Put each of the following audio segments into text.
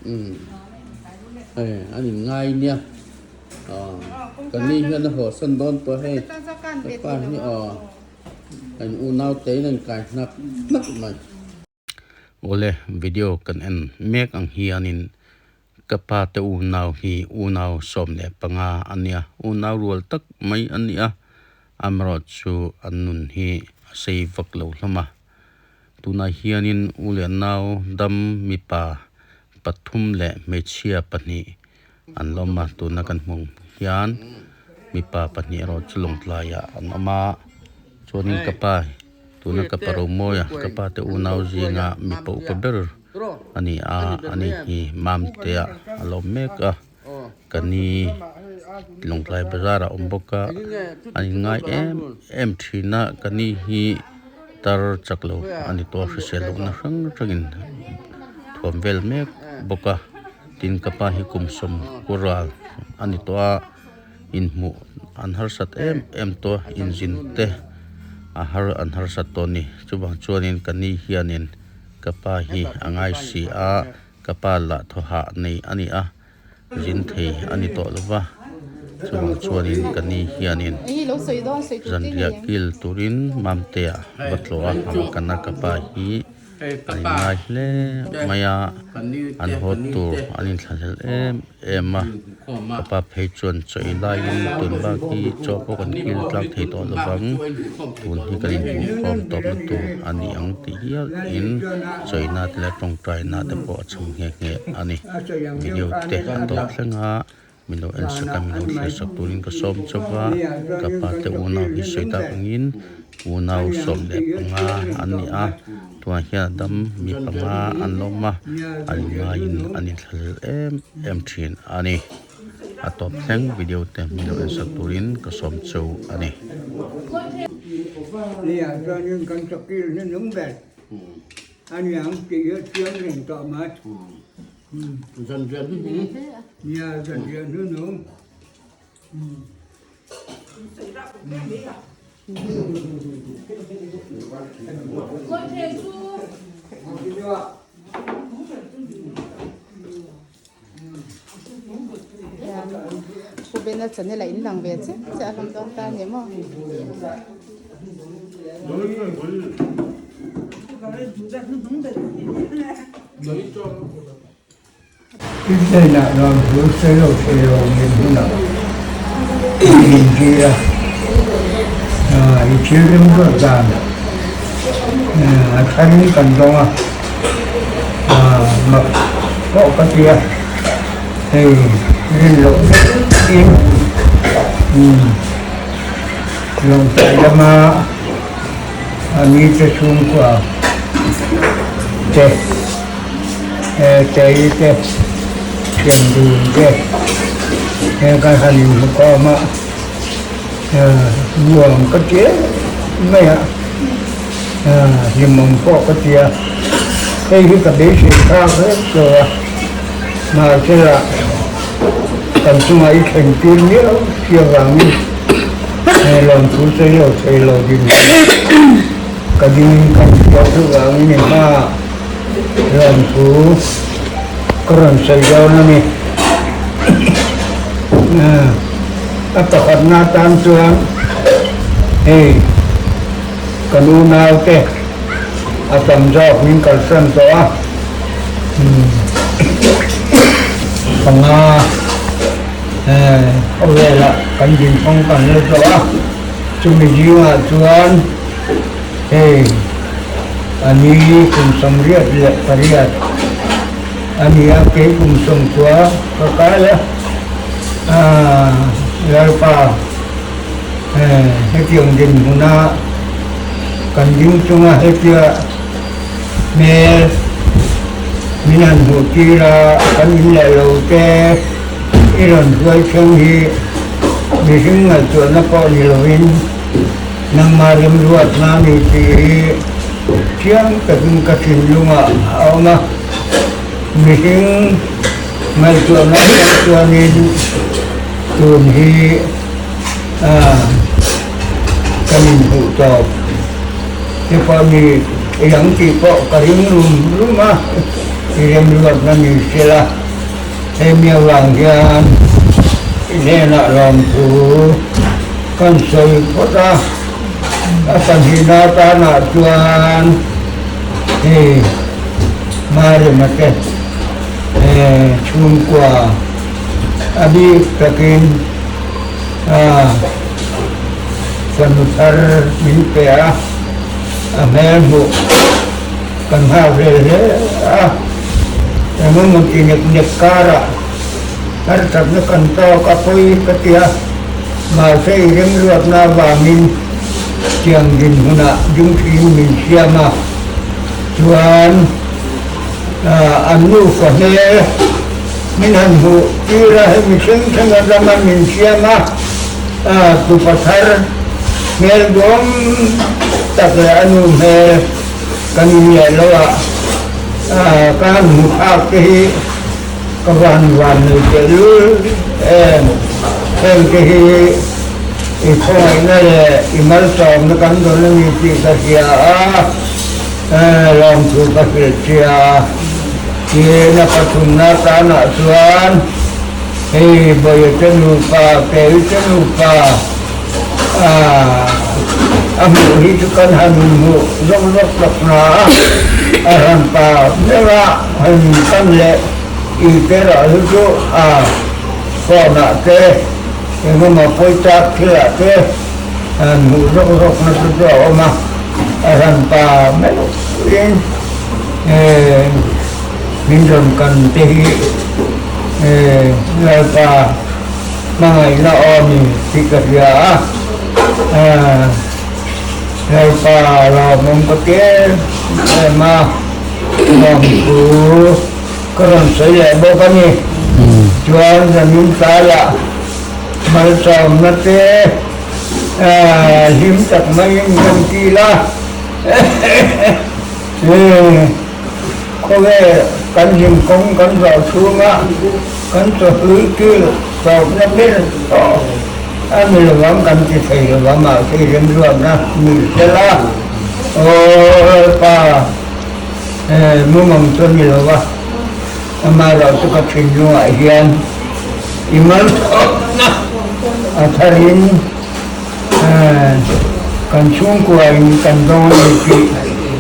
Umm hei an in ngai nia aw ka ni hian a haw sawn dawn tawh hei ka pa hi aw an unau te in an kai hnak hnak mai. Awle video kan en mek ang hianin ka pa te unau hi unau 15 a nia unau rual tak mai a ni a amaherawhchu an nun hi a sei vak lo hlawm a. Tunah hianin u leh nau dam mipa pathum leh hmeichhia pahnih an la awm a, tuna kan hmuh hian mipa pahnih erawh chu lawngtlaiah an awm a, chuanin ka pa tuna ka pa Romawia ka pa te unau zinga mipa upa ber a ni a, ani hi Mamtea a la awm mek a, ka ni Lawngtlai bazar ah a awm bawk a, an inngai em em thin a, ka ni hi tar chak lo a ni tawh a, hrisel lohna hrang hrangin thuam vel mek bawk a, tin ka pa hi kum 90 ral a ni tawh a, inhmuh an harsat em em tawh a, inzin te a har an harsat tawh a ni, chuvang chuanin ka ni hianin ka pa hi a ngai si a. Ka pa lah thawhah nei a ni a, zin thei a ni tawh lo va, chuvang chuanin ka ni hianin zanriah kil turin Mamtea va tlawh a, a va kan a, ka pa hi a inngai hle mai a, an haw tur an inthlahlel em em a, ka pa phei chuan chaw ei laiin tun bak hi chaw pawh kan kil tlang thei tawh lo vang, tun hi kan inhmuhkhawm tawpna tur a ni ang tih hial in chawina te leh tawngtaina te pawh a chhung nghe nghe a ni. Video te a tawp thleng a, min lo en sak a, min lo thlir sak turin ka sawm chauh va, ka pa te unau hi sawi tak angin Unau 15 an ni a, tunah hian a dam mi panga an la awm a, an inngaiin an inthlahlel em em thin a ni. A tawp thleng video te min lo ensak turin ka sawm cheu a ni. Pu Bena channel a inlang ve chiah chiah a hlawm dawn ta ni maw. Hnenah nuam thu sawi lo thei lo min hunah i intir a, i thil rimruat dan a tharin kan dawng a, mak pawh ka ti a, hei rin loh deuhin Lawngtlai lama a mite chhungkua te. Tei te, Thiandun te he kan han inhmu khawm a, nuam ka ti em mai a, hlimawm pawh ka ti a, hei hi ka beisei phak vek lo a, mahsela kan chungah i thlen tir miau si avangin he lawmthu sawi lo thei lo din ka dingin ka inhriat chuvangin i hmaah Lawmthu ka rawn sawi dawn a ni. A pakhatna atan chuan hei kan unaute a tam zawk min kalsan tawh a, panga khawvelah kan dinhmang kan la tawh a, chumi zingah chuan Hei, a ni kum 88 a ni a, kei kum 90 ka kai a, aaa Lalpa, hetiang dinhmuna kan ding chunga hetia hmel min han hmuh tir a, kan in leh lo te i rawn hruai thleng hi mihring ngaihtuahna pawh ni lovin, Nangmah remruatna ni tih hi chiang takin ka thinlungah a awm a, mihring ngaihtuahna atang chuanin tun hi kan inhmuh tawp te pawh ni ang tih pawh ka ring rum rum a. I remruatna ni sela, hemi avang hian i hnenah lawmthu kan sawi phawt a, a pahnihna atanah chuan hei Marema te chhungkua a bik takin fanu thar min pe a, a hmel hmuh. Kan nghak ve hle a, engemaw ti nek nek karah harsatna kan tawk a pawi ka ti a, mahse i remruatna avangin tiang dinhmunah dingthiin min siam a, chuan an nufa hmel min han hmuh tir a, hemi thleng thleng atanga min siam a, tupa thar hmel duam tak leh a nu hmel. Kan inleh lo a, ka han hmu thlak te hi ka van van nei tehlul em, heng te hi i khawngaihna leh i malsawmna kan dawn a ni tih ka hria a, lawmthu ka hrilh sia. Tin, a pathumna tanah chuan hei Bawia te nupa, Kei te nupa, A hmuh hi chu kan han hmuh zawk zawk tak hna a, a hran pa ber a han kan leh i te rah hi chu a phone ah te engemaw pawi chak thil ah te han hmuh zawk zawk na chu chu a awm a, a hran pa meuhin min rawn kan te hi Lalpa. Hmangaihna aw ni tih ka hria a, Lalpa lawmawm ka ti em em a, lawmthu ka rawn sawi leh bawk a ni. Chuan zanin tlaiah malsawmna te hlim tak maiin kan kil a, Khawvel kan hlim kawng kan zawh chhunga kan chawhlui kil tawpna ber tawh a ni lovang kan ti thei lovang mahse remruatna ni sela aw Lalpa mumang chu a ni lova amaherawhchu ka thinlungah hian i malsawmna a tharin Kan chhungkua in kan dawng a ni tih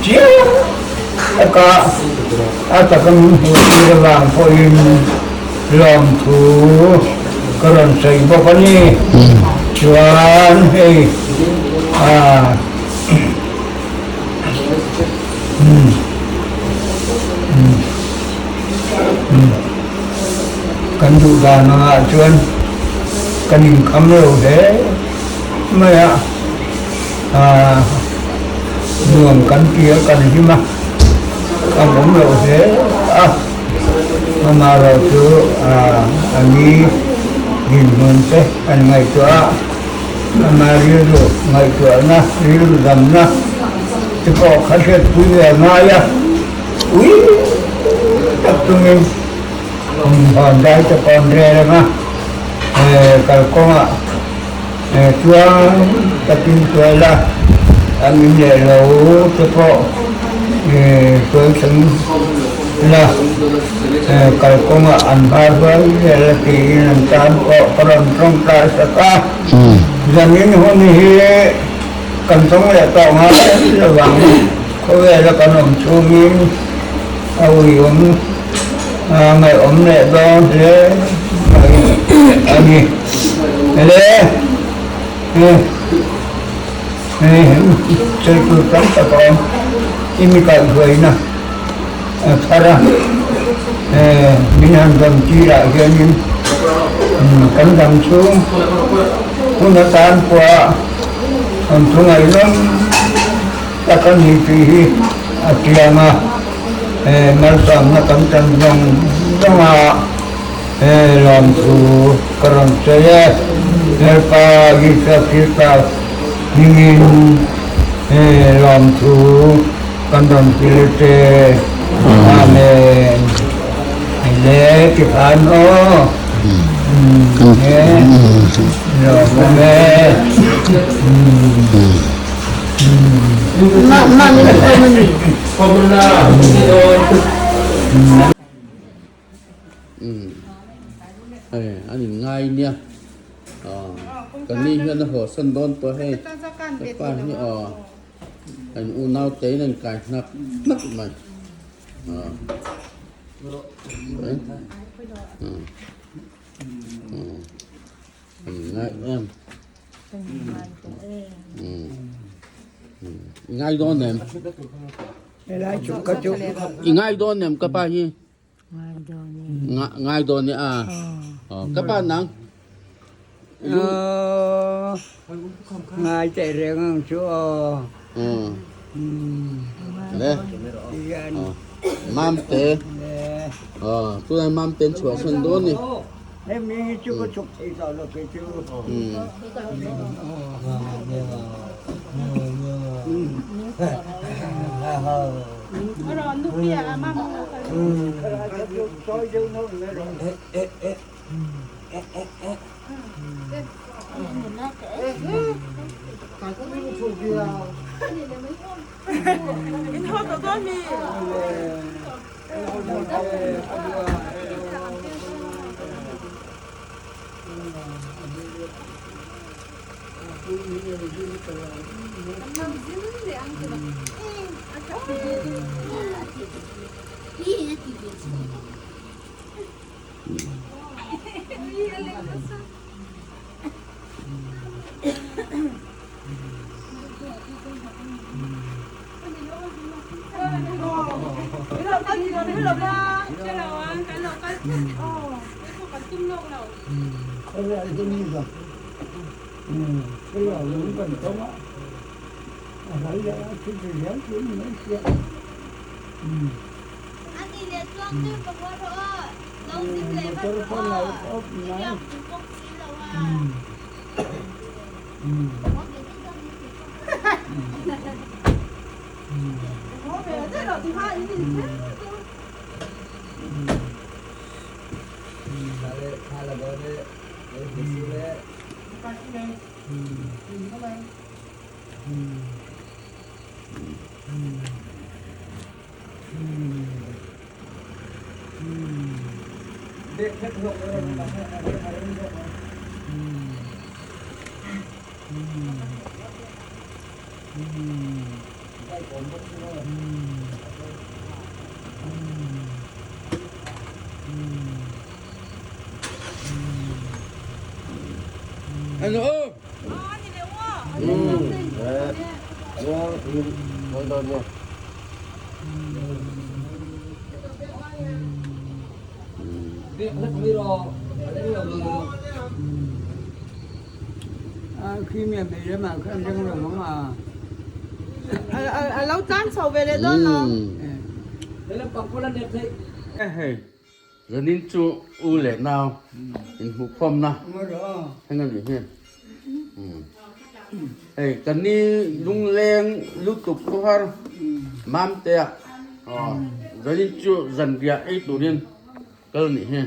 chiang taka a taka min hmuh tir avang pawhin lawmthu ka rawn sawi bawk a ni. Chuan hei Kan duh dan angah chuan kan inkham lo hle mai a, nuam kan ti a, kan hlim a, kan awm lo hle a, amaherawh chu a ni dinhmun te kan ngaihtuah a, ama rilru ngaihtuahna, rilru damna te pawh kha hriatpui ve a ngai a. Ui tak chungin hawn dai te pawh an rel ang a, kalkawngah chuan takin sual a, an in leh lo te pawh sual thleng la, kalkawngah an hma hruai vel a tiin an tan pawh ka rawn tawngtai sak a, zanin hun hi kan tawng leh tawh ngai lovang. Khawvela kan awm chhungin a uiawm ngaihawm leh dawn hle mai a ni. Le hei sawi tur tam tak a awm i mi kaihhruaina a thar a, min han dam tirah hianin kan dam chhung hun atan pawha an thu ngaihnawm Tak a ni tih hi a chiang a, he malsawmna kan chan zawng zawng a, he lawmthu ka rawn sawi e. Lalpa Isua Krista hmingin he lawmthu kan rawn hrilh che. Amen. Le tikhan aw. He lawmawm e. Umm hei an in ngai nia aw ka ni hian a haw san dawn tawh hei ka pa hi aw an unau te in an kai hnak hnak mai aw an in ngai em umm ngai dawn em i ngai dawn em ka pa hi. Ngai dawn e a. Ka pa nang. Ngai teh reng ang chu aw. Le. Mam te. Tunai mam ten chhuah san dawn ni. Hei mi hi chu ka chhuk thei tawh lo kei chu. Ano o? A lo tlan chho ve leh dawn lo. Hei zanin chu u leh nau inhmuhkhawmna heng a nih hi. Hei ka ni lungleng lutuk khawhar Mamtea aw zanin chu zanriah ei turin kal nih hi.